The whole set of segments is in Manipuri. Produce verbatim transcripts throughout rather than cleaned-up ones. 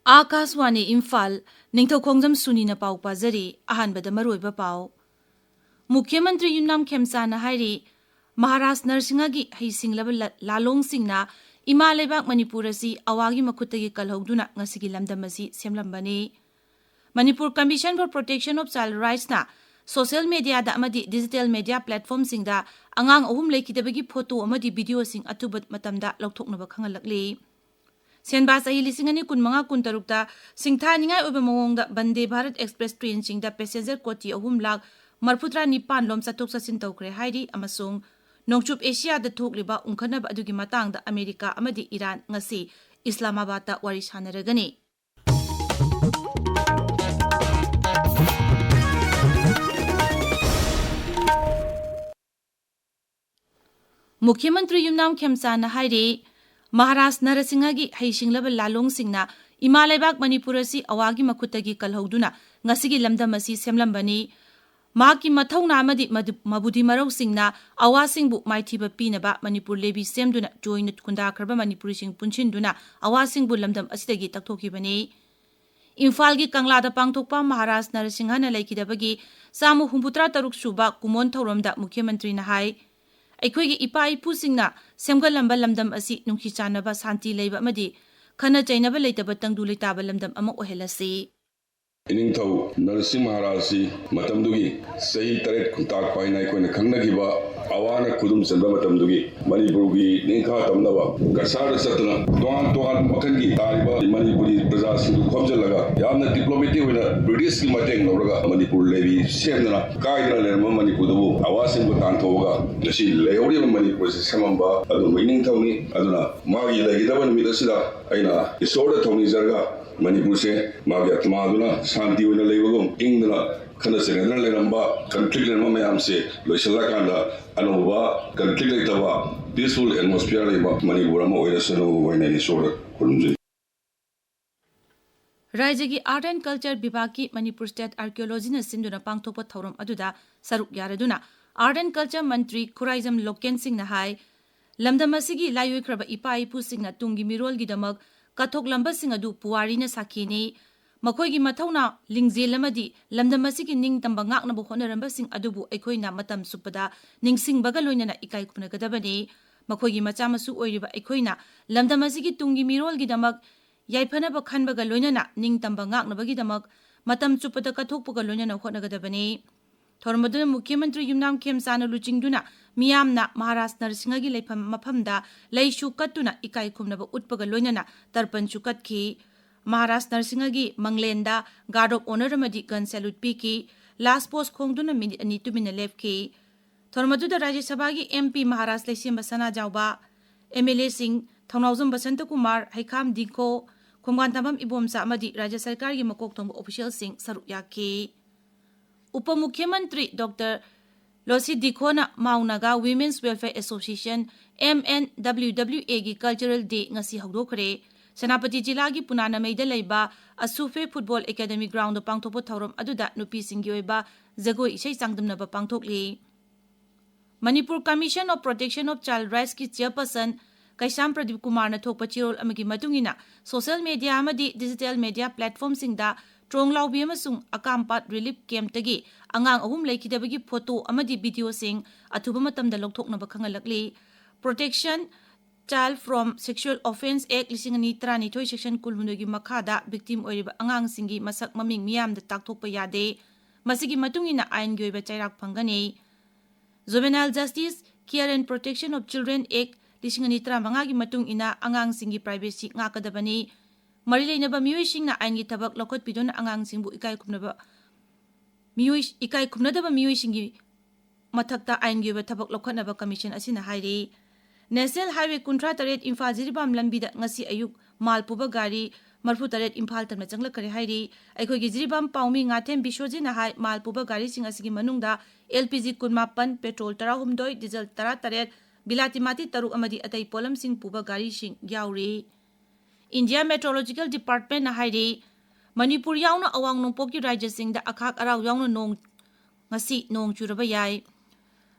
ꯑꯥꯀꯥꯁꯋꯥꯅꯤ ꯏꯝꯐꯥꯜ, ꯅꯤꯡꯊꯧꯈꯣꯡꯖꯝ ꯁꯨꯅꯤꯅ ꯄꯥꯎ ꯄꯥꯖꯔꯤ꯫ ꯑꯍꯥꯟꯕꯗ ꯃꯔꯨꯑꯣꯏꯕ ꯄꯥꯎ꯫ ꯃꯨꯈ꯭ꯌ ꯃꯟꯇ꯭ꯔꯤ ꯌꯨꯝꯅꯥꯝ ꯈꯦꯝꯆꯥꯅ ꯍꯥꯏꯔꯤ, ꯃꯍꯥꯔꯥꯖ ꯅꯔꯁꯤꯡꯍꯒꯤ ꯍꯩꯁꯤꯡꯂꯕ ꯂ-, ꯂꯥꯂꯣꯡꯁꯤꯡꯅ ꯏꯃꯥ ꯂꯩꯕꯥꯛ ꯃꯅꯤꯄꯨꯔ ꯑꯁꯤ ꯑꯋꯥꯒꯤ ꯃꯈꯨꯠꯇꯒꯤ ꯀꯜꯍꯧꯗꯨꯅ ꯉꯁꯤꯒꯤ ꯂꯝꯗꯝ ꯑꯁꯤ ꯁꯦꯝꯂꯝꯕꯅꯤ꯫ Manipur Commission for Protection of Child Rights ꯅ social media ꯗ ꯑꯃꯗꯤ digital media platform ꯁꯤꯡꯗ ꯑꯉꯥꯡ ꯑꯍꯨꯝ ꯂꯩꯈꯤꯗꯕꯒꯤ ꯐꯣꯇꯣ ꯑꯃꯗꯤ video ꯁꯤꯡ ꯑꯊꯨꯕ ꯃꯇꯝꯗ ꯂꯧꯊꯣꯛꯅꯕ ꯈꯪꯍꯜꯂꯛꯂꯤ꯫ ꯁꯦꯟꯕꯥ ꯆꯍꯤ ꯂꯤꯁꯤꯡ ꯑꯅꯤ ꯀꯨꯟꯃꯉꯥ ꯀꯨꯟꯇꯔꯨꯛꯇ ꯁꯤꯡꯊꯥꯅꯤꯡꯉꯥꯏ ꯑꯣꯏꯕ ꯃꯑꯣꯡꯗ ꯕꯟꯗꯦ ꯚꯥꯔꯠ ꯑꯦꯛꯁꯄ꯭ꯔꯦꯁ ꯇ꯭ꯔꯦꯟꯁꯤꯡꯗ passenger ꯀꯣꯇꯤ ꯑꯍꯨꯝ ꯂꯥꯈ ꯃꯔꯤꯐꯨꯇꯔꯥ ꯅꯤꯄꯥꯟ ꯂꯣꯝ ꯆꯠꯊꯣꯛ ꯆꯠꯁꯤꯟ ꯇꯧꯈ꯭ꯔꯦ ꯍꯥꯏꯔꯤ, ꯑꯃꯁꯨꯡ ꯅꯣꯡꯆꯨꯞ ꯑꯦꯁꯤꯌꯥꯗ ꯊꯣꯛꯂꯤꯕ ꯎꯪꯈꯠꯅꯕ ꯑꯗꯨꯒꯤ ꯃꯇꯥꯡꯗ ꯑꯃꯦꯔꯤꯀꯥ ꯑꯃꯗꯤ ꯏꯔꯥꯟ ꯉꯁꯤ ꯏꯁꯂꯥꯃꯥꯕꯥꯗꯇ ꯋꯥꯔꯤ ꯁꯥꯟꯅꯔꯒꯅꯤ꯫ ꯃꯨꯈ꯭ꯌ ꯃꯟꯇ꯭ꯔꯤ ꯌꯨꯝꯅꯥꯝ ꯈꯦꯝꯆꯥꯅ ꯍꯥꯏꯔꯤ, ꯃꯍꯥꯔꯥꯖ ꯅꯔꯁꯤꯡꯍꯒꯤ ꯍꯩꯁꯤꯡꯂꯕ ꯂꯥꯂꯣꯡꯁꯤꯡꯅ ꯏꯃꯥ ꯂꯩꯕꯥꯛ ꯃꯅꯤꯄꯨꯔ ꯑꯁꯤ ꯑꯋꯥꯒꯤ ꯃꯈꯨꯠꯇꯒꯤ ꯀꯜꯍꯧꯗꯨꯅ ꯉꯁꯤꯒꯤ ꯂꯝꯗꯝ ꯑꯁꯤ ꯁꯦꯝꯂꯝꯕꯅꯤ꯫ ꯃꯍꯥꯛꯀꯤ ꯃꯊꯧꯅꯥ ꯑꯃꯗꯤ ꯃꯗꯨ-, ꯃꯕꯨꯗꯤ ꯃꯔꯧꯁꯤꯡꯅ ꯑꯋꯥꯁꯤꯡꯕꯨ ꯃꯥꯏꯊꯤꯕ ꯄꯤꯅꯕ ꯃꯅꯤꯄꯨꯔ ꯂꯦꯕꯤ ꯁꯦꯝꯗꯨꯅ ꯆꯣꯏꯅ ꯈꯨꯟꯗꯥꯈ꯭ꯔꯕ ꯃꯅꯤꯄꯨꯔꯤꯁꯤꯡ ꯄꯨꯟꯁꯤꯟꯗꯨꯅ ꯑꯋꯥꯁꯤꯡꯕꯨ ꯂꯝꯗꯝ ꯑꯁꯤꯗꯒꯤ ꯇꯛꯊꯣꯛꯈꯤꯕꯅꯤ꯫ ꯏꯝꯐꯥꯜꯒꯤ ꯀꯪꯂꯥꯗ ꯄꯥꯡꯊꯣꯛꯄ ꯃꯍꯥꯔꯥꯖ ꯅꯔꯁꯤꯡꯍꯅ ꯂꯩꯈꯤꯗꯕꯒꯤ ꯆꯥꯝꯃ ꯍꯨꯝꯐꯨꯇꯔꯥ ꯇꯔꯨꯛ ꯁꯨꯕ ꯀꯨꯃꯣꯟ ꯊꯧꯔꯝꯗ ꯃꯨꯈ꯭ꯌ ꯃꯟꯇ꯭ꯔꯤꯅ ꯍꯥꯏ, ꯑꯩꯈꯣꯏꯒꯤ ꯏꯄꯥ ꯏꯄꯨꯁꯤꯡꯅ ꯁꯦꯝꯒꯠꯂꯝꯕ ꯂꯝꯗꯝ ꯑꯁꯤ ꯅꯨꯡꯁꯤ ꯆꯥꯟꯅꯕ, ꯁꯥꯟꯇꯤ ꯂꯩꯕ ꯑꯃꯗꯤ ꯈꯠꯅ ꯆꯩꯅꯕ ꯂꯩꯇꯕ ꯇꯪꯗꯨ ꯂꯩꯇꯥꯕ ꯂꯝꯗꯝ ꯑꯃ ꯑꯣꯏꯍꯜꯂꯁꯤ꯫ ꯏꯅꯤꯡꯊꯧ ꯅꯔꯁꯤꯡ ꯃꯍꯥꯔꯥꯖꯁꯤ ꯃꯇꯝꯗꯨꯒꯤ ꯆꯍꯤ ꯇꯔꯦꯠ ꯈꯨꯟꯇꯥꯛꯄ ꯍꯥꯏꯅ ꯑꯩꯈꯣꯏꯅ ꯈꯪꯅꯈꯤꯕ ꯑꯋꯥꯅ ꯈꯨꯗꯨꯝ ꯆꯟꯕ ꯃꯇꯝꯗꯨꯒꯤ ꯃꯅꯤꯄꯨꯔꯒꯤ ꯅꯤꯡꯈꯥ ꯇꯝꯅꯕ ꯀꯁꯥꯔꯗ ꯆꯠꯇꯨꯅ ꯇꯣꯉꯥꯟ ꯇꯣꯉꯥꯟꯕ ꯃꯈꯜꯒꯤ ꯇꯥꯔꯤꯕ ꯃꯅꯤꯄꯨꯔꯤ ꯄ꯭ꯔꯖꯥꯁꯤꯡꯗꯨ ꯈꯣꯝꯖꯤꯜꯂꯒ ꯌꯥꯝꯅ diplomatic ꯑꯣꯏꯅ ꯕ꯭ꯔꯤꯇꯤꯁꯀꯤ ꯃꯇꯦꯡ ꯂꯧꯔꯒ ꯃꯅꯤꯄꯨꯔ ꯂꯦꯕꯤ ꯁꯦꯝꯗꯨꯅ ꯀꯥꯏꯗꯅ ꯂꯩꯔꯝꯕ ꯃꯅꯤꯄꯨꯔꯗꯨꯕꯨ ꯑꯋꯥꯁꯤꯡꯕꯨ ꯇꯥꯟꯊꯣꯛꯑꯒ ꯉꯁꯤ ꯂꯩꯍꯧꯔꯤꯕ ꯃꯅꯤꯄꯨꯔꯁꯤ ꯁꯦꯝꯃꯝꯕ ꯑꯗꯨꯒꯨꯝꯕ ꯏꯅꯤꯡꯊꯧꯅꯤ꯫ ꯑꯗꯨꯅ ꯃꯥꯒꯤ ꯂꯩꯒꯗꯕ ꯅꯨꯃꯤꯠ ꯑꯁꯤꯗ ꯑꯩꯅ ꯏꯁꯣꯔꯗ ꯊꯧꯅꯤꯖꯔꯒ ꯃꯅꯤꯄꯨꯔꯁꯦ ꯃꯥꯒꯤ ꯑꯥꯇꯃꯥꯗꯨꯅ ꯁꯥꯟꯇꯤ ꯑꯣꯏꯅ ꯂꯩꯕꯒꯨꯝ, ꯏꯪꯗꯅ ꯈꯠꯅ ꯆꯩꯅꯗꯅ ꯂꯩꯔꯝꯕ, conflict ꯂꯩꯔꯝꯕ ꯃꯌꯥꯝꯁꯦ ꯂꯣꯏꯁꯤꯜꯂꯀꯥꯟꯗ ꯑꯅꯧꯕ conflict ꯂꯩꯇꯕ peaceful atmosphere ꯂꯩꯕ ꯃꯅꯤꯄꯨꯔ ꯑꯃ ꯑꯣꯏꯔꯁꯅꯨ ꯍꯥꯏꯅ ꯏꯁꯣꯔꯗ ꯈꯨꯔꯨꯝꯖꯩ꯫ ꯔꯥꯏꯖ꯭ꯌꯒꯤ Art and Culture ꯕꯤꯚꯥꯒꯀꯤ Manipur State Archaeology ꯅ ꯁꯤꯟꯗꯨꯅ ꯄꯥꯡꯊꯣꯛꯄ ꯊꯧꯔꯝ ꯑꯗꯨꯗ ꯁꯔꯨꯛ ꯌꯥꯔꯗꯨꯅ Art and Culture Mantri Khuraijam local ꯁꯤꯡꯅ ꯍꯥꯏ, ꯂꯝꯗꯝ ꯑꯁꯤꯒꯤ ꯂꯥꯏꯑꯣꯏꯈ꯭ꯔꯕ ꯏꯄꯥ ꯏꯄꯨꯁꯤꯡꯅ ꯇꯨꯡꯒꯤ ꯃꯤꯔꯣꯜꯒꯤꯗꯃꯛ ꯀꯠꯊꯣꯛꯂꯝꯕꯁꯤꯡ ꯑꯗꯨ ꯄꯨꯋꯥꯔꯤꯅ ꯁꯥꯈꯤꯅꯤ꯫ ꯃꯈꯣꯏꯒꯤ ꯃꯊꯧꯅꯥ, ꯂꯤꯡꯖꯦꯜ ꯑꯃꯗꯤ ꯂꯝꯗꯝ ꯑꯁꯤꯒꯤ ꯅꯤꯡꯇꯝꯕ ꯉꯥꯛꯅꯕ ꯍꯣꯠꯅꯔꯝꯕꯁꯤꯡ ꯑꯗꯨꯕꯨ ꯑꯩꯈꯣꯏꯅ ꯃꯇꯝ ꯆꯨꯞꯄꯗ ꯅꯤꯡꯁꯤꯡꯕꯒ ꯂꯣꯏꯅꯅ ꯏꯀꯥꯏ ꯈꯨꯝꯅꯒꯗꯕꯅꯤ꯫ ꯃꯈꯣꯏꯒꯤ ꯃꯆꯥ ꯃꯁꯨ ꯑꯣꯏꯔꯤꯕ ꯑꯩꯈꯣꯏꯅ ꯂꯝꯗꯝ ꯑꯁꯤꯒꯤ ꯇꯨꯡꯒꯤ ꯃꯤꯔꯣꯜꯒꯤꯗꯃꯛ ꯌꯥꯏꯐꯅꯕ ꯈꯟꯕꯒ ꯂꯣꯏꯅꯅ ꯅꯤꯡꯇꯝꯕ ꯉꯥꯛꯅꯕꯒꯤꯗꯃꯛ ꯃꯇꯝ ꯆꯨꯞꯄꯗ ꯀꯠꯊꯣꯛꯄꯒ ꯂꯣꯏꯅꯅ ꯍꯣꯠꯅꯒꯗꯕꯅꯤ꯫ ꯊꯧꯔꯝ ꯑꯗꯨꯗ ꯃꯨꯈ꯭ꯌ ꯃꯟꯇ꯭ꯔꯤ ꯌꯨꯝꯅꯥꯝ ꯈꯦꯝꯆꯥꯟꯅ ꯂꯨꯆꯤꯡꯗꯨꯅ ꯃꯤꯌꯥꯝꯅ ꯃꯍꯥꯔꯥꯖ ꯅꯔꯁꯤꯡꯍꯒꯤ ꯂꯩꯐꯝ ꯃꯐꯝꯗ ꯂꯩꯁꯨ ꯀꯠꯇꯨꯅ ꯏꯀꯥꯏ ꯈꯨꯝꯅꯕ ꯎꯠꯄꯒ ꯂꯣꯏꯅꯅ ꯇꯔꯄꯟꯁꯨ ꯀꯠꯈꯤ꯫ ꯃꯍꯥꯔꯥꯖ ꯅꯔꯁꯤꯡꯍꯒꯤ ꯃꯪꯂꯦꯟꯗ guard of honour ꯑꯃꯗꯤ gun salute ꯄꯤꯈꯤ꯫ Last post ꯈꯣꯡꯗꯨꯅ ꯃꯤꯅꯤꯠ ꯑꯅꯤ ꯇꯨꯃꯤꯟꯅ ꯂꯦꯞꯈꯤ꯫ ꯊꯧꯔꯝ ꯑꯗꯨꯗ ꯔꯥꯖ꯭ꯌ ꯁꯚꯥꯒꯤ MP ꯃꯍꯥꯔꯥꯖ ꯂꯩꯁꯦꯝꯕ ꯁꯅꯥꯖꯥꯎꯕ, MLAꯁꯤꯡ ꯊꯧꯅꯥꯎꯖꯝ ꯕꯁꯟꯇꯀꯨꯃꯥꯔ, ꯍꯩꯈꯥꯝ ꯗꯤꯡꯈꯣ, ꯈꯣꯡꯕꯥꯟꯊꯝꯕꯝ ꯏꯕꯣꯝꯆꯥ ꯑꯃꯗꯤ ꯔꯥꯖ꯭ꯌ ꯁꯔꯀꯥꯔꯒꯤ ꯃꯀꯣꯛ ꯊꯣꯡꯕ officialꯁꯤꯡ ꯁꯔꯨꯛ ꯌꯥꯈꯤ꯫ ꯎꯄ ꯃꯨꯈ꯭ꯌ ꯃꯟꯇ꯭ꯔꯤ ꯗꯣꯛꯇꯔ ꯂꯣꯁꯤ ꯗꯤꯈꯣꯅ Mao Naga Women's Welfare Association, MNWWAꯒꯤ cultural day ꯉꯁꯤ ꯍꯧꯗꯣꯛꯈ꯭ꯔꯦ꯫ ꯁꯦꯅꯥꯄꯇꯤ ꯖꯤꯂꯥꯒꯤ ꯄꯨꯅꯥꯅꯃꯩꯗ ꯂꯩꯕ ꯑꯁꯨꯐꯦ football academy groundꯗ ꯄꯥꯡꯊꯣꯛꯄ ꯊꯧꯔꯝ ꯑꯗꯨꯗ ꯅꯨꯄꯤꯁꯤꯡꯒꯤ ꯑꯣꯏꯕ ꯖꯒꯣꯏ ꯏꯁꯩ ꯆꯥꯡꯗꯝꯅꯕ ꯄꯥꯡꯊꯣꯛꯂꯤ꯫ Manipur Commission of Protection of Child Rightsꯀꯤ chairperson ꯀꯩꯁꯥꯝ ꯄ꯭ꯔꯗꯤꯞ ꯀꯨꯃꯥꯔꯅ ꯊꯣꯛꯄ ꯆꯦꯔꯣꯜ ꯑꯃꯒꯤ ꯃꯇꯨꯡ ꯏꯟꯅ, social media ꯑꯃꯗꯤ digital media platformꯁꯤꯡꯗ ꯇ꯭ꯔꯣꯡꯂꯥꯎꯕꯤ ꯑꯃꯁꯨꯡ ꯑꯀꯥꯝꯄꯥꯠ relief campꯇꯒꯤ ꯑꯉꯥꯡ ꯑꯍꯨꯝ ꯂꯩꯈꯤꯗꯕꯒꯤ photo ꯑꯃꯗꯤ videoꯁꯤꯡ ꯑꯊꯨꯕ ꯃꯇꯝꯗ ꯂꯧꯊꯣꯛꯅꯕ ꯈꯪꯍꯜꯂꯛꯂꯤ꯫ Protection Child from Sexual Offence Act ꯂꯤꯁꯤꯡ ꯑꯅꯤ ꯇꯔꯥꯅꯤꯊꯣꯏ section ꯀꯨꯟꯍꯨꯝꯗꯣꯏꯒꯤ ꯃꯈꯥꯗ victim ꯑꯣꯏꯔꯤꯕ ꯑꯉꯥꯡꯁꯤꯡꯒꯤ ꯃꯁꯛ ꯃꯃꯤꯡ ꯃꯤꯌꯥꯝꯗ ꯇꯥꯛꯊꯣꯛꯄ ꯌꯥꯗꯦ꯫ ꯃꯁꯤꯒꯤ ꯃꯇꯨꯡ ꯏꯟꯅ ꯑꯥꯏꯟꯒꯤ ꯑꯣꯏꯕ ꯆꯩꯔꯥꯛ ꯐꯪꯒꯅꯤ꯫ Juvenile Justice, Care and Protection of Children Act ꯂꯤꯁꯤꯡ ꯑꯅꯤ ꯇꯔꯥꯃꯉꯥꯒꯤ ꯃꯇꯨꯡ ꯏꯟꯅ ꯑꯉꯥꯡꯁꯤꯡꯒꯤ privacy ꯉꯥꯛꯀꯗꯕꯅꯤ꯫ ꯃꯔꯤ ꯂꯩꯅꯕ ꯃꯤꯑꯣꯏꯁꯤꯡꯅ ꯑꯥꯏꯟꯒꯤ ꯊꯕꯛ ꯂꯧꯈꯠꯄꯤꯗꯨꯅ ꯑꯉꯥꯡꯁꯤꯡꯕꯨ ꯏꯀꯥꯏ ꯈꯨꯝꯅꯕ ꯃꯤꯑꯣꯏ, ꯏꯀꯥꯏ ꯈꯨꯝꯅꯗꯕ ꯃꯤꯑꯣꯏꯁꯤꯡꯒꯤ ꯃꯊꯛꯇ ꯑꯥꯏꯟꯒꯤ ꯑꯣꯏꯕ ꯊꯕꯛ ꯂꯧꯈꯠꯅꯕ commission ꯑꯁꯤꯅ ꯍꯥꯏꯔꯤ꯫ National Highway ꯀꯨꯟꯊ꯭ꯔꯥ ꯇꯔꯦꯠ ꯏꯝꯐꯥꯜ ꯖꯤꯔꯤꯕꯥꯝ ꯂꯝꯕꯤꯗ ꯉꯁꯤ ꯑꯌꯨꯛ ꯃꯥꯜ ꯄꯨꯕ ꯒꯥꯔꯤ ꯃꯔꯤꯐꯨ ꯇꯔꯦꯠ ꯏꯝꯐꯥꯜ ꯇꯝꯅ ꯆꯪꯂꯛꯈ꯭ꯔꯦ ꯍꯥꯏꯔꯤ꯫ ꯑꯩꯈꯣꯏꯒꯤ ꯖꯤꯔꯤꯕꯥꯝ ꯄꯥꯎꯃꯤ ꯉꯥꯊꯦꯝ ꯕꯤꯁ꯭ꯋꯖꯤꯠꯅ ꯍꯥꯏ, ꯃꯥꯜ ꯄꯨꯕ ꯒꯥꯔꯤꯁꯤꯡ ꯑꯁꯤꯒꯤ ꯃꯅꯨꯡꯗ LPG ꯀꯨꯟꯃꯥꯄꯟ, petrol ꯇꯔꯥꯍꯨꯝꯗꯣꯏ, diesel ꯇꯔꯥꯇꯔꯦꯠ, ꯕꯤꯂꯥꯇꯤ ꯃꯥꯇꯤ ꯇꯔꯨꯛ ꯑꯃꯗꯤ ꯑꯇꯩ ꯄꯣꯠꯂꯝꯁꯤꯡ ꯄꯨꯕ ꯒꯥꯔꯤꯁꯤꯡ ꯌꯥꯎꯔꯤ꯫ India Meteorological Departmentꯅ ꯍꯥꯏꯔꯤ, ꯃꯅꯤꯄꯨꯔ ꯌꯥꯎꯅ ꯑꯋꯥꯡ ꯅꯣꯡꯄꯣꯛꯀꯤ ꯔꯥꯖ꯭ꯌꯁꯤꯡꯗ ꯑꯈꯥꯛ ꯑꯔꯥꯎ ꯌꯥꯎꯅ ꯅꯣꯡ, ꯉꯁꯤ ꯅꯣꯡ ꯆꯨꯔꯕ ꯌꯥꯏ꯫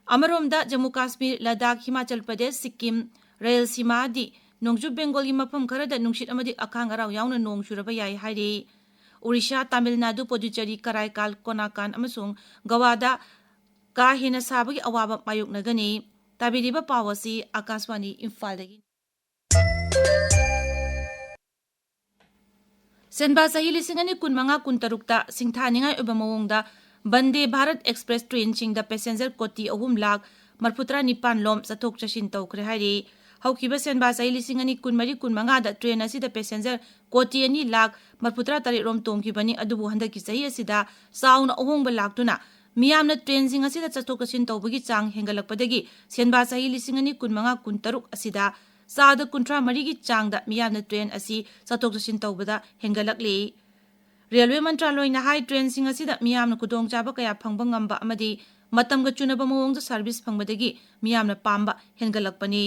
ꯑꯃꯔꯣꯝꯗ ꯖꯝꯃꯨ ꯀꯥꯁꯃꯤꯔ, ꯂꯗꯥꯈ, ꯍꯤꯃꯥꯆꯜ ꯄ꯭ꯔꯗꯦꯁ, ꯁꯤꯛꯀꯤꯝ, ꯔꯌꯜꯁꯤꯃꯥꯗꯤ ꯅꯣꯡꯆꯨꯞ ꯕꯦꯡꯒꯣꯜꯒꯤ ꯃꯐꯝ ꯈꯔꯗ ꯅꯨꯡꯁꯤꯠ ꯑꯃꯗꯤ ꯑꯈꯥꯡ ꯑꯔꯥꯎ ꯌꯥꯎꯅ ꯅꯣꯡ ꯆꯨꯔꯕ ꯌꯥꯏ ꯍꯥꯏꯔꯤ꯫ ꯑꯣꯔꯤꯁꯥ, ꯇꯥꯃꯤꯜ ꯅꯥꯗꯨ, ꯄꯣꯗꯨꯆꯦꯔꯤ, ꯀꯔꯥꯏꯀꯥꯜ, ꯀꯣꯅꯥꯀꯥꯟ ꯑꯃꯁꯨꯡ ꯒꯋꯥꯗ ꯀꯥ ꯍꯦꯟꯅ ꯁꯥꯕꯒꯤ ꯑꯋꯥꯕ ꯃꯥꯌꯣꯛꯅꯒꯅꯤ꯫ ꯇꯥꯕꯤꯔꯤꯕ ꯄꯥꯎ ꯑꯁꯤ ꯑꯥꯀꯥꯁꯕꯥꯅꯤ ꯏꯝꯐꯥꯜꯗꯒꯤ꯫ ꯁꯦꯟꯕꯥ ꯆꯍꯤ ꯂꯤꯁꯤꯡ ꯑꯅꯤ ꯀꯨꯟꯃꯉꯥ ꯀꯨꯟꯇꯔꯨꯛꯇ ꯁꯤꯡꯊꯥꯅꯤꯡꯉꯥꯏ ꯑꯣꯏꯕ ꯃꯑꯣꯡꯗ ꯕꯟꯗꯦ ꯚꯥꯔꯠ ꯑꯦꯛꯁꯄ꯭ꯔꯦꯁ ꯇ꯭ꯔꯦꯟꯁꯤꯡꯗ ꯄꯦꯁꯦꯟꯖꯔ ꯀꯣꯇꯤ ꯑꯍꯨꯝ ꯂꯥꯈ ꯃꯔꯐꯨꯇꯔꯥ ꯅꯤꯄꯥꯟ ꯂꯣꯝ ꯆꯠꯊꯣꯛ ꯆꯠꯁꯤꯟ ꯇꯧꯈ꯭ꯔꯦ ꯍꯥꯏꯔꯤ꯫ ꯍꯧꯈꯤꯕ ꯁꯦꯟꯕꯥ ꯆꯍꯤ ꯂꯤꯁꯤꯡ ꯑꯅꯤ ꯀꯨꯟꯃꯔꯤ ꯀꯨꯟꯃꯉꯥꯗ ꯇ꯭ꯔꯦꯟ ꯑꯁꯤꯗ ꯄꯦꯁꯦꯟꯖꯔ ꯀꯣꯇꯤ ꯑꯅꯤ ꯂꯥꯈ ꯃꯔꯐꯨꯇꯔꯥ ꯇꯔꯦꯠ ꯔꯣꯝ ꯇꯣꯡꯈꯤꯕꯅꯤ, ꯑꯗꯨꯕꯨ ꯍꯟꯗꯛꯀꯤ ꯆꯍꯤ ꯑꯁꯤꯗ ꯆꯥꯎꯅ ꯑꯍꯣꯡꯕ ꯂꯥꯛꯇꯨꯅ ꯃꯤꯌꯥꯝꯅ ꯇ꯭ꯔꯦꯟꯁꯤꯡ ꯑꯁꯤꯗ ꯆꯠꯊꯣꯛ ꯆꯠꯁꯤꯟ ꯇꯧꯕꯒꯤ ꯆꯥꯡ ꯍꯦꯟꯒꯠꯂꯛꯄꯗꯒꯤ ꯁꯦꯟꯕꯥ ꯆꯍꯤ ꯂꯤꯁꯤꯡ ꯑꯅꯤ ꯀꯨꯟꯃꯉꯥ ꯀꯨꯟꯇꯔꯨꯛ ꯑꯁꯤꯗ ꯆꯥꯗ ꯀꯨꯟꯊ꯭ꯔꯥ ꯃꯔꯤꯒꯤ ꯆꯥꯡꯗ ꯃꯤꯌꯥꯝꯅ ꯇ꯭ꯔꯦꯟ ꯑꯁꯤ ꯆꯠꯊꯣꯛ ꯆꯠꯁꯤꯟ ꯇꯧꯕꯗ ꯍꯦꯟꯒꯠꯂꯛꯂꯤ꯫ ꯔꯦꯜꯋꯦ ꯃꯟꯇ꯭ꯔꯥꯂꯣꯏꯅ ꯍꯥꯏ, ꯇ꯭ꯔꯦꯟꯁꯤꯡ ꯑꯁꯤꯗ ꯃꯤꯌꯥꯝꯅ ꯈꯨꯗꯣꯡꯆꯥꯕ ꯀꯌꯥ ꯐꯪꯕ ꯉꯝꯕ ꯑꯃꯗꯤ ꯃꯇꯝꯒ ꯆꯨꯅꯕ ꯃꯑꯣꯡꯗ ꯁꯔꯚꯤꯁ ꯐꯪꯕꯗꯒꯤ ꯃꯤꯌꯥꯝꯅ ꯄꯥꯝꯕ ꯍꯦꯟꯒꯠꯂꯛꯄꯅꯤ꯫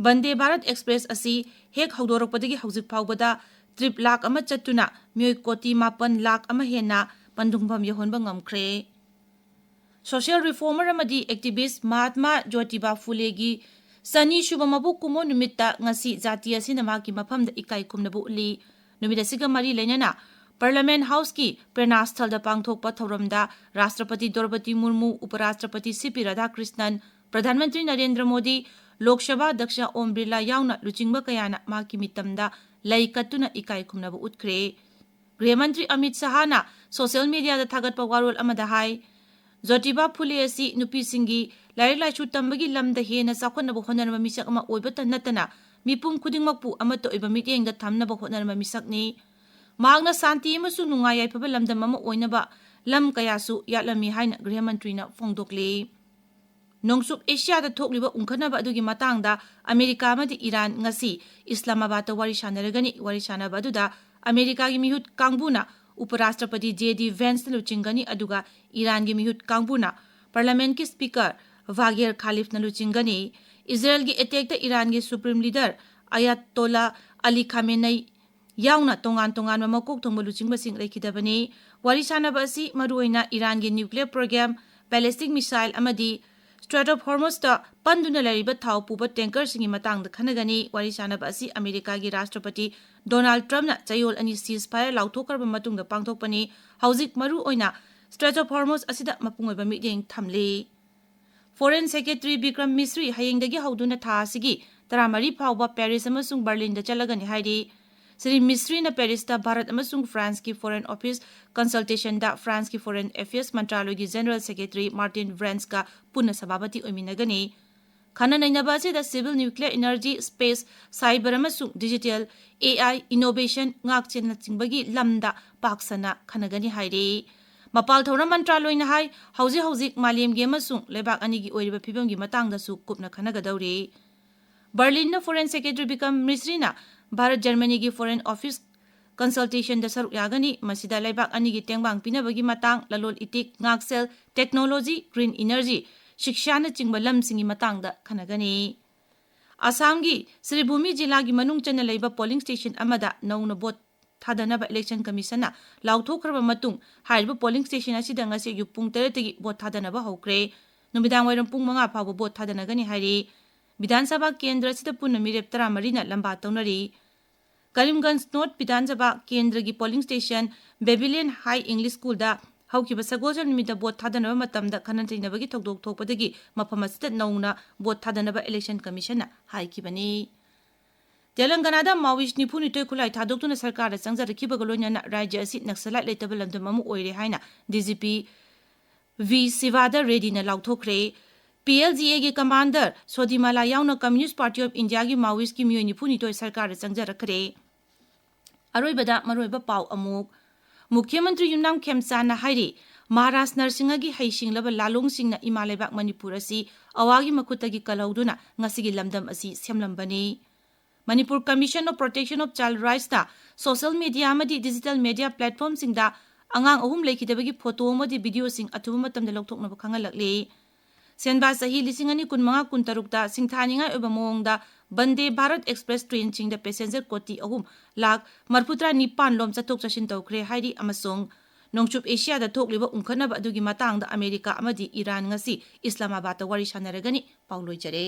ꯚꯟꯗꯦ ꯚꯥꯔꯠ ꯑꯦꯛꯁꯄ꯭ꯔꯦꯁ ꯑꯁꯤ ꯍꯦꯛ ꯍꯧꯗꯣꯔꯛꯄꯗꯒꯤ ꯍꯧꯖꯤꯛ ꯐꯥꯎꯕꯗ ꯇ꯭ꯔꯤꯞ ꯂꯥꯈ ꯑꯃ ꯆꯠꯇꯨꯅ ꯃꯤꯑꯣꯏ ꯀꯣꯇꯤ ꯃꯥꯄꯟ ꯂꯥꯈ ꯑꯃ ꯍꯦꯟꯅ ꯄꯟꯊꯨꯡꯐꯝ ꯌꯧꯍꯟꯕ ꯉꯝꯈ꯭ꯔꯦ꯫ ꯁꯣꯁꯤꯌꯦꯜ ꯔꯤꯐꯣꯔꯃꯔ ꯑꯃꯗꯤ ꯑꯦꯛꯇꯤꯚꯤꯁ ꯃꯍꯥꯠꯃꯥ ꯖꯣꯇꯤꯕꯥ ꯐꯨꯂꯦꯒꯤ ꯆꯅꯤꯁꯨꯕ ꯃꯄꯣꯛ ꯀꯨꯝꯑꯣꯟ ꯅꯨꯃꯤꯠꯇ ꯉꯁꯤ ꯖꯥꯇꯤ ꯑꯁꯤꯅ ꯃꯍꯥꯛꯀꯤ ꯃꯐꯝꯗ ꯏꯀꯥꯏ ꯈꯨꯝꯅꯕ ꯎꯠꯂꯤ꯫ ꯅꯨꯃꯤꯠ ꯑꯁꯤꯒ ꯃꯔꯤ ꯂꯩꯅꯅ ꯄꯥꯔꯂꯤꯌꯥꯃꯦꯟ ꯍꯥꯎꯁꯀꯤ ꯄ꯭ꯔꯦꯔꯅꯥ ꯁ꯭ꯊꯜꯗ ꯄꯥꯡꯊꯣꯛꯄ ꯊꯧꯔꯝꯗ ꯔꯥꯁꯇ꯭ꯔꯄꯇꯤ ꯗ꯭ꯔꯧꯄꯗꯤ ꯃꯨꯔꯃꯨ, ꯎꯄꯔꯥꯁꯇ꯭ꯔꯄꯇꯤ ꯁꯤ ꯄꯤ ꯔꯥꯙꯥꯀ꯭ꯔꯤꯁꯅꯟ, ꯄ꯭ꯔꯙꯥꯟ ꯃꯟꯇ꯭ꯔꯤ ꯅꯔꯦꯟꯗ꯭ꯔ ꯃꯣꯗꯤ, ꯂꯣꯛ ꯁꯚꯥ ꯑꯗ꯭ꯌꯛꯁ ꯑꯣꯝ ꯕꯤꯔꯂꯥ ꯌꯥꯎꯅ ꯂꯨꯆꯤꯡꯕ ꯀꯌꯥꯅ ꯃꯍꯥꯛꯀꯤ ꯃꯤꯇꯝꯗ ꯂꯩ ꯀꯠꯇꯨꯅ ꯏꯀꯥꯏ ꯈꯨꯝꯅꯕ ꯎꯠꯈ꯭ꯔꯦ꯫ ꯒ꯭ꯔꯤꯍ ꯃꯟꯇ꯭ꯔꯤ ꯑꯃꯤꯠ ꯁꯍꯥꯅ ꯁꯣꯁꯤꯌꯦꯜ ꯃꯤꯗꯤꯌꯥꯗ ꯊꯥꯒꯠꯄ ꯋꯥꯔꯣꯜ ꯑꯃꯗ ꯍꯥꯏ, ꯖꯣꯇꯤꯕꯥ ꯐꯨꯂꯦ ꯑꯁꯤ ꯅꯨꯄꯤꯁꯤꯡꯒꯤ ꯂꯥꯏꯔꯤꯛ ꯂꯥꯏꯁꯨ ꯇꯝꯕꯒꯤ ꯂꯝꯗ ꯍꯦꯟꯅ ꯆꯥꯎꯈꯠꯅꯕ ꯍꯣꯠꯅꯔꯝꯕ ꯃꯤꯁꯛ ꯑꯃ ꯑꯣꯏꯕꯇ ꯅꯠꯇꯅ ꯃꯤꯄꯨꯝ ꯈꯨꯗꯤꯡꯃꯛꯄꯨ ꯑꯃꯠꯇ ꯑꯣꯏꯕ ꯃꯤꯠꯌꯦꯡꯗ ꯊꯝꯅꯕ ꯍꯣꯠꯅꯔꯝꯕ ꯃꯤꯁꯛꯅꯤ꯫ ꯃꯍꯥꯛꯅ ꯁꯥꯟꯇꯤ ꯑꯃꯁꯨꯡ ꯅꯨꯡꯉꯥꯏ ꯌꯥꯏꯐꯕ ꯂꯝꯗꯝ ꯑꯃ ꯑꯣꯏꯅꯕ ꯂꯝ ꯀꯌꯥꯁꯨ ꯌꯥꯠꯂꯝꯃꯤ ꯍꯥꯏꯅ ꯒ꯭ꯔꯤꯍ ꯃꯟꯇ꯭ꯔꯤꯅ ꯐꯣꯡꯗꯣꯛꯂꯤ꯫ ꯅꯣꯡꯆꯨꯞ ꯑꯦꯁꯤꯌꯥꯗ ꯊꯣꯛꯂꯤꯕ ꯎꯪꯈꯠꯅꯕ ꯑꯗꯨꯒꯤ ꯃꯇꯥꯡꯗ ꯑꯃꯦꯔꯤꯀꯥ ꯑꯃꯗꯤ ꯏꯔꯥꯟ ꯉꯁꯤ ꯏꯁꯂꯥꯃꯥꯕꯥꯗꯇ ꯋꯥꯔꯤ ꯁꯥꯟꯅꯔꯒꯅꯤ꯫ ꯋꯥꯔꯤ ꯁꯥꯟꯅꯕ ꯑꯗꯨꯗ ꯑꯃꯦꯔꯤꯀꯥꯒꯤ ꯃꯤꯍꯨꯠ ꯀꯥꯡꯕꯨꯅ ꯎꯄꯔꯥꯁꯇ꯭ꯔꯄꯇꯤ ꯖꯦ ꯗꯤ ꯚꯦꯟꯁꯅ ꯂꯨꯆꯤꯡꯒꯅꯤ, ꯑꯗꯨꯒ ꯏꯔꯥꯟꯒꯤ ꯃꯤꯍꯨꯠ ꯀꯥꯡꯕꯨꯅ ꯄꯥꯔꯂꯤꯌꯥꯃꯦꯟꯠꯀꯤ ꯁ꯭ꯄꯤꯀꯔ ꯚꯥꯒꯦꯔ ꯈꯥꯂꯤꯐꯅ ꯂꯨꯆꯤꯡꯒꯅꯤ꯫ ꯏꯖꯔꯦꯜꯒꯤ ꯑꯦꯇꯦꯛꯇ ꯏꯔꯥꯟꯒꯤ ꯁꯨꯄ꯭ꯔꯤꯝ ꯂꯤꯗꯔ ꯑꯌꯥꯇꯣꯂꯥ ꯑꯂꯤ ꯈꯥꯃꯦꯅꯩ ꯌꯥꯎꯅ ꯇꯣꯉꯥꯟ ꯇꯣꯉꯥꯟꯕ ꯃꯀꯣꯛ ꯊꯣꯡꯕ ꯂꯨꯆꯤꯡꯕꯁꯤꯡ ꯂꯩꯈꯤꯗꯕꯅꯤ꯫ ꯋꯥꯔꯤ ꯁꯥꯟꯅꯕ ꯑꯁꯤ ꯃꯔꯨꯑꯣꯏꯅ ꯏꯔꯥꯟꯒꯤ ꯅ꯭ꯌꯨꯀ꯭ꯂꯤꯌꯔ ꯄ꯭ꯔꯣꯒ꯭ꯔꯥꯝ, ꯕꯦꯂꯤꯁꯇꯤꯛ ꯃꯤꯁꯥꯏꯜ ꯑꯃꯗꯤ Strait of Hormuzꯇ ꯄꯟꯗꯨꯅ ꯂꯩꯔꯤꯕ ꯊꯥꯎ ꯄꯨꯕ tankerꯁꯤꯡꯒꯤ ꯃꯇꯥꯡꯗ ꯈꯟꯅꯒꯅꯤ꯫ ꯋꯥꯔꯤ ꯁꯥꯟꯅꯕ ꯑꯁꯤ ꯑꯃꯦꯔꯤꯀꯥꯒꯤ ꯔꯥꯁꯇ꯭ꯔꯄꯇꯤ ꯗꯣꯅꯥꯜꯗ ꯇ꯭ꯔꯝꯞꯅ ꯆꯌꯣꯜ ꯑꯅꯤ ceasefire ꯂꯥꯎꯊꯣꯛꯈ꯭ꯔꯕ ꯃꯇꯨꯡꯗ ꯄꯥꯡꯊꯣꯛꯄꯅꯤ꯫ ꯍꯧꯖꯤꯛ ꯃꯔꯨ ꯑꯣꯏꯅ Strait of Hormuz ꯑꯁꯤꯗ ꯃꯄꯨꯡ ꯑꯣꯏꯕ ꯃꯤꯠꯌꯦꯡ ꯊꯝꯂꯤ꯫ Foreign Secretary ꯕꯤꯀ꯭ꯔꯝ ꯃꯤꯁ꯭ꯔꯤ ꯍꯌꯦꯡꯗꯒꯤ ꯍꯧꯗꯨꯅ ꯊꯥ ꯑꯁꯤꯒꯤ ꯇꯔꯥꯃꯔꯤ ꯐꯥꯎꯕ ꯄꯦꯔꯤꯁ ꯑꯃꯁꯨꯡ ꯕꯔꯂꯤꯟꯗ ꯆꯠꯂꯒꯅꯤ ꯍꯥꯏꯔꯤ꯫ ꯁ꯭ꯔꯤ ꯃꯤꯁ꯭ꯔꯤꯅ ꯄꯦꯔꯤꯁꯇ ꯚꯥꯔꯠ ꯑꯃꯁꯨꯡ ꯐ꯭ꯔꯥꯟꯁꯀꯤ Foreign Office consultationꯗ ꯐ꯭ꯔꯥꯟꯁꯀꯤ Foreign Affairs ꯃꯟꯇ꯭ꯔꯥꯂꯣꯏꯒꯤ General Secretary Martin Franceꯀ ꯄꯨꯟꯅ ꯁꯚꯥꯄꯇꯤ ꯑꯣꯏꯃꯤꯟꯅꯒꯅꯤ꯫ ꯈꯟꯅ ꯅꯩꯅꯕ ꯑꯁꯤꯗ civil, nuclear energy, space, cyber ꯑꯃꯁꯨꯡ digital, AI, innovation, ꯉꯥꯛꯁꯦꯜꯅꯆꯤꯡꯕꯒꯤ ꯂꯝꯗ ꯄꯥꯛ ꯁꯟꯅ ꯈꯟꯅꯒꯅꯤ ꯍꯥꯏꯔꯤ꯫ ꯃꯄꯥꯜ ꯊꯧꯔꯝ ꯃꯟꯇ꯭ꯔꯥꯂꯣꯏꯅ ꯍꯥꯏ, ꯍꯧꯖꯤꯛ ꯍꯧꯖꯤꯛ ꯃꯥꯂꯦꯝꯒꯤ ꯑꯃꯁꯨꯡ ꯂꯩꯕꯥꯛ ꯑꯅꯤꯒꯤ ꯑꯣꯏꯔꯤꯕ ꯐꯤꯕꯝꯒꯤ ꯃꯇꯥꯡꯗꯁꯨ ꯀꯨꯞꯅ ꯈꯟꯅꯒꯗꯧꯔꯤ꯫ ꯕꯔꯂꯤꯟꯗ Foreign Secretary Bikram ꯃꯤꯁ꯭ꯔꯤꯅ Bharat ꯖꯔꯃꯅꯤꯒꯤ Foreign Office consultationꯗ ꯁꯔꯨꯛ ꯌꯥꯒꯅꯤ꯫ ꯃꯁꯤꯗ ꯂꯩꯕꯥꯛ ꯑꯅꯤꯒꯤ ꯇꯦꯡꯕꯥꯡ ꯄꯤꯅꯕꯒꯤ ꯃꯇꯥꯡ, ꯂꯂꯣꯟ ꯏꯇꯤꯛ, ꯉꯥꯛꯁꯦꯜ, technology, green energy, ꯁꯤꯛꯁꯥꯅꯆꯤꯡꯕ ꯂꯝꯁꯤꯡꯒꯤ ꯃꯇꯥꯡꯗ ꯈꯟꯅꯒꯅꯤ꯫ ꯑꯁꯥꯝꯒꯤ ꯁ꯭ꯔꯤꯚꯨꯃꯤ ꯖꯤꯂꯥꯒꯤ ꯃꯅꯨꯡ ꯆꯟꯅ ꯂꯩꯕ polling station ꯑꯃꯗ ꯅꯧꯅ ꯚꯣꯠ ꯊꯥꯗꯅꯕ Election Commissionꯅ ꯂꯥꯎꯊꯣꯛꯈ꯭ꯔꯕ ꯃꯇꯨꯡ, ꯍꯥꯏꯔꯤꯕ polling station ꯑꯁꯤꯗ ꯉꯁꯤ ꯑꯌꯨꯛ ꯄꯨꯡ ꯇꯔꯦꯠꯇꯒꯤ ꯚꯣꯠ ꯊꯥꯗꯅꯕ ꯍꯧꯈ꯭ꯔꯦ꯫ ꯅꯨꯃꯤꯗꯥꯡ ꯋꯥꯏꯔꯝ ꯄꯨꯡ ꯃꯉꯥ ꯐꯥꯎꯕ ꯚꯣꯠ ꯊꯥꯗꯅꯒꯅꯤ ꯍꯥꯏꯔꯤ꯫ ꯕꯤꯙꯥꯟ ꯁꯚꯥ ꯀꯦꯟꯗ꯭ꯔ ꯑꯁꯤꯗ ꯄꯨꯟꯅ ꯃꯤꯔꯦꯞ ꯇꯔꯥꯃꯔꯤꯅ ꯂꯝꯕꯥ ꯇꯧꯅꯔꯤ꯫ ꯀꯔꯤꯝꯒꯟꯖ ꯅꯣꯔꯊ ꯕꯤꯙꯥꯟ ꯁꯚꯥ ꯀꯦꯟꯗ꯭ꯔꯒꯤ polling station Babylon High English Schoolꯗ ꯍꯧꯈꯤꯕ ꯁꯒꯣꯜꯁꯦꯜ ꯅꯨꯃꯤꯠꯇ ꯚꯣꯠ ꯊꯥꯗꯅꯕ ꯃꯇꯝꯗ ꯈꯟꯅ ꯆꯩꯅꯕꯒꯤ ꯊꯧꯗꯣꯛ ꯊꯣꯛꯄꯗꯒꯤ ꯃꯐꯝ ꯑꯁꯤꯗ ꯅꯧꯅ ꯚꯣꯠ ꯊꯥꯗꯅꯕ Election Commissionꯅ ꯍꯥꯏꯈꯤꯕꯅꯤ꯫ ꯇꯦꯂꯪꯒꯅꯥꯗ Maoist ꯅꯤꯐꯨꯅꯤꯊꯣꯏ ꯈꯨꯠꯂꯥꯏ ꯊꯥꯗꯣꯛꯇꯨꯅ ꯁꯔꯀꯥꯔꯗ ꯆꯪꯖꯔꯛꯈꯤꯕꯒ ꯂꯣꯏꯅꯅ ꯔꯥꯖ꯭ꯌ ꯑꯁꯤ Naxalite ꯂꯩꯇꯕ ꯂꯝꯗꯝ ꯑꯃ ꯑꯣꯏꯔꯦ ꯍꯥꯏꯅ DGP V ꯁꯤꯚꯥꯗ ꯔꯦꯗꯤꯅ ꯂꯥꯎꯊꯣꯛꯈ꯭ꯔꯦ꯫ PLGAꯒꯤ commander ꯁꯣꯗꯤꯃꯥꯂꯥ ꯌꯥꯎꯅ Communist Party of Indiaꯒꯤ Maoistꯀꯤ ꯃꯤꯑꯣꯏ ꯅꯤꯐꯨꯅꯤꯊꯣꯏ ꯁꯔꯀꯥꯔꯗ ꯆꯪꯖꯔꯛꯈ꯭ꯔꯦ꯫ ꯑꯔꯣꯏꯕꯗ ꯃꯔꯨꯑꯣꯏꯕ ꯄꯥꯎ ꯑꯃꯨꯛ꯫ ꯃꯨꯈ꯭ꯌ ꯃꯟꯇ꯭ꯔꯤ ꯌꯨꯝꯅꯥꯝ ꯈꯦꯝꯆꯥꯟꯅ ꯍꯥꯏꯔꯤ, ꯃꯍꯥꯔꯥꯖ ꯅꯔꯁꯤꯡꯍꯒꯤ ꯍꯩꯁꯤꯡꯂꯕ ꯂꯥꯂꯣꯡꯁꯤꯡꯅ ꯏꯃꯥ ꯂꯩꯕꯥꯛ ꯃꯅꯤꯄꯨꯔ ꯑꯁꯤ ꯑꯋꯥꯒꯤ ꯃꯈꯨꯠꯇꯒꯤ ꯀꯜꯍꯧꯗꯨꯅ ꯉꯁꯤꯒꯤ ꯂꯝꯗꯝ ꯑꯁꯤ ꯁꯦꯝꯂꯝꯕꯅꯤ꯫ Manipur Commission of Protection of Child Rightsꯅ social media ꯑꯃꯗꯤ digital media platformꯁꯤꯡꯗ ꯑꯉꯥꯡ ꯑꯍꯨꯝ ꯂꯩꯈꯤꯗꯕꯒꯤ photo ꯑꯃꯗꯤ videoꯁꯤꯡ ꯑꯊꯨꯕ ꯃꯇꯝꯗ ꯂꯧꯊꯣꯛꯅꯕ ꯈꯪꯍꯜꯂꯛꯂꯤ꯫ ꯁꯦꯟꯕꯥ ꯆꯍꯤ ꯂꯤꯁꯤꯡ ꯑꯅꯤ ꯀꯨꯟꯃꯉꯥ ꯀꯨꯟꯇꯔꯨꯛꯇ ꯁꯤꯡꯊꯥꯅꯤꯡꯉꯥꯏ ꯑꯣꯏꯕ ꯃꯑꯣꯡꯗ ꯚꯟꯗꯦ ꯚꯥꯔꯠ ꯑꯦꯛꯁꯄ꯭ꯔꯦꯁ trainꯁꯤꯡꯗ passenger ꯀꯣꯇꯤ ꯑꯍꯨꯝ ꯂꯥꯈ ꯃꯔꯤꯐꯨꯇꯔꯥ ꯅꯤꯄꯥꯟ ꯂꯣꯝ ꯆꯠꯊꯣꯛ ꯆꯠꯁꯤꯟ ꯇꯧꯈ꯭ꯔꯦ ꯍꯥꯏꯔꯤ ꯑꯃꯁꯨꯡ ꯅꯣꯡꯆꯨꯞ ꯑꯦꯁꯤꯌꯥꯗ ꯊꯣꯛꯂꯤꯕ ꯎꯪꯈꯠꯅꯕ ꯑꯗꯨꯒꯤ ꯃꯇꯥꯡꯗ ꯑꯃꯦꯔꯤꯀꯥ ꯑꯃꯗꯤ ꯏꯔꯥꯟ ꯉꯁꯤ ꯏꯁꯂꯥꯃꯥꯕꯥꯗꯇ ꯋꯥꯔꯤ ꯁꯥꯟꯅꯔꯒꯅꯤ꯫ ꯄꯥꯎ ꯂꯣꯏꯖꯔꯦ꯫